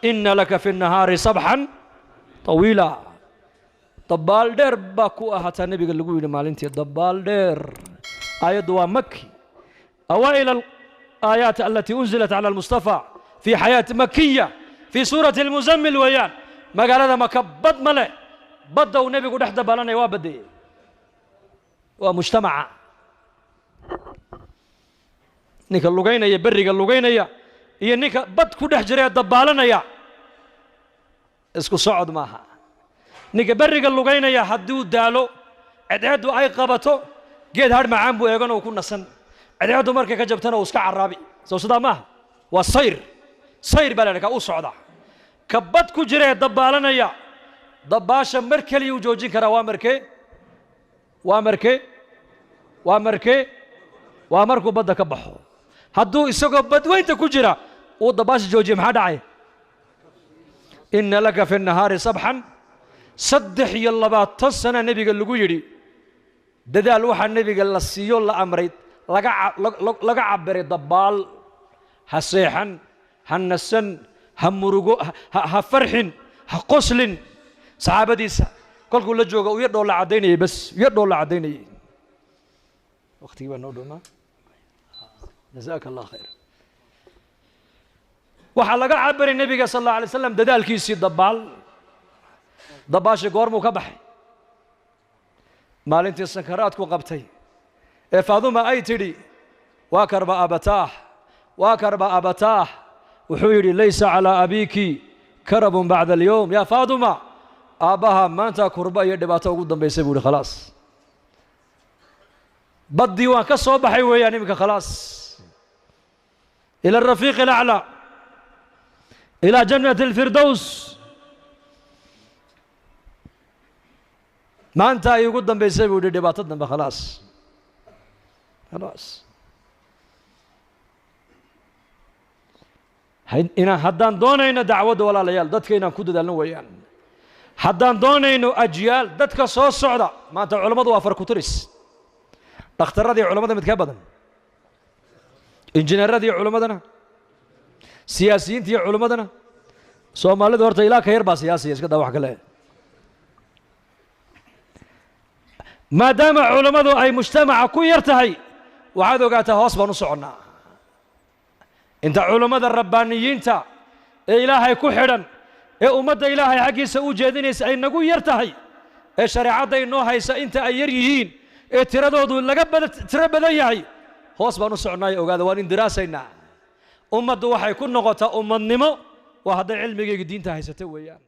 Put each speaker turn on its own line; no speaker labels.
Ina laka fi nahaari sabxan tawiila. Dabaal dheer baa ku ahaataa nebiga lagu yidhi maalintii, dabaal dheer. Aayaddu waa maki, awaa'il alaayaat alatii unzilat cala almustafa fi xayaati makiya fii suurati almuzammil weeyaan. Magaalada Maka bad ma leh, badda uu nebigu dhex dabaalanaya waa badeeyey, waa mujtamaca. Ninka lugaynaya berriga lugaynaya iyo ninka bad ku dhex jira ee dabaalanaya isku socod maaha. Ninka berriga lugaynaya hadduu daalo, cadceeddu ay qabato, geed hadh macaan buu eegan oo ku nasan. Cadceeddu markay ka jabtana uu iska caraabi. Sow sidaa maaha? Waa sayr, sayr baa la ka u socda. Ka bad ku jira ee dabaalanaya dabaasha mar keliya uu joojin karaa. Waa markee? Waa markee? Waa markee? Waa markuu badda ka baxo. Hadduu isagoo badweynta ku jira uu dabaasha joojiya, maxaa dhacay? Ina laka fi nahaari sabxan. 23 sana nebiga lagu yidhi dadaal. Waxaa nebiga la siiyo la amray laga cabiray dabaal. Ha seexan, ha nasan, ha murugo, ha farxin, ha qoslin. Saxaabadiisa kolkuu la jooga uu yar dhoolla caddaynayay, bas yar dhoolla caddaynayay. Waqtigii baa noo dhomaa. Jazaaka Allah khayr. Waxaa laga cabiray nebiga sal Allah alay slam dadaalkiisii dabaal. Dabaashii goormuu ka baxay? Maalintii sankaraadku qabtay ee Faaduma ay tidhi waa karba abataah, waa karba abataah. Wuxuu yidhi laysa calaa abiiki karabun bacda alyowm yaa Faaduma. Aabbaha maanta kurba iyo dhibaato ugu dambaysay buu yihi. Khalaas, baddii waan ka soo baxay weeyaan iminka. Khalaas, ila arafiiqi alaclaa, ilaa jannati alfirdows. Maanta ay ugu dambaysay buu yihi dhibaato dambe. Khalaas, khalaas. Inaan haddaan doonayno dacwadda, walaalayaal, dadka inaan ku dadaalno weeyaan. Haddaan doonayno ajyaal dadka soo socda, maanta culammadu waa farkutiris. Dhakhtarradii culammada mid ka badan, injineeradii culammadana, siyaasiyiintii culammadana. Soomaalidu horta ilaa ka yar baa siyaasiya, iska daa wax kale. Maadaama culammadu ay mujtamaca ku yar tahay, waxaad ogaataa hoos baan u soconnaa. Inta culammada rabbaaniyiinta ee Ilaahay ku xidhan ee ummadda Ilaahay xaggiisa u jeedinaysa ay nagu yar tahay, ee shareecadda inoo haysa inta ay yar yihiin ee tiradoodu laga bada tiro badan yahay, hoos baan u soconnaayo. Ogaada, waan indiraasaynaa. Ummaddu waxay ku noqotaa ummadnimo waa hadday cilmigayga diinta haysata weeyaan.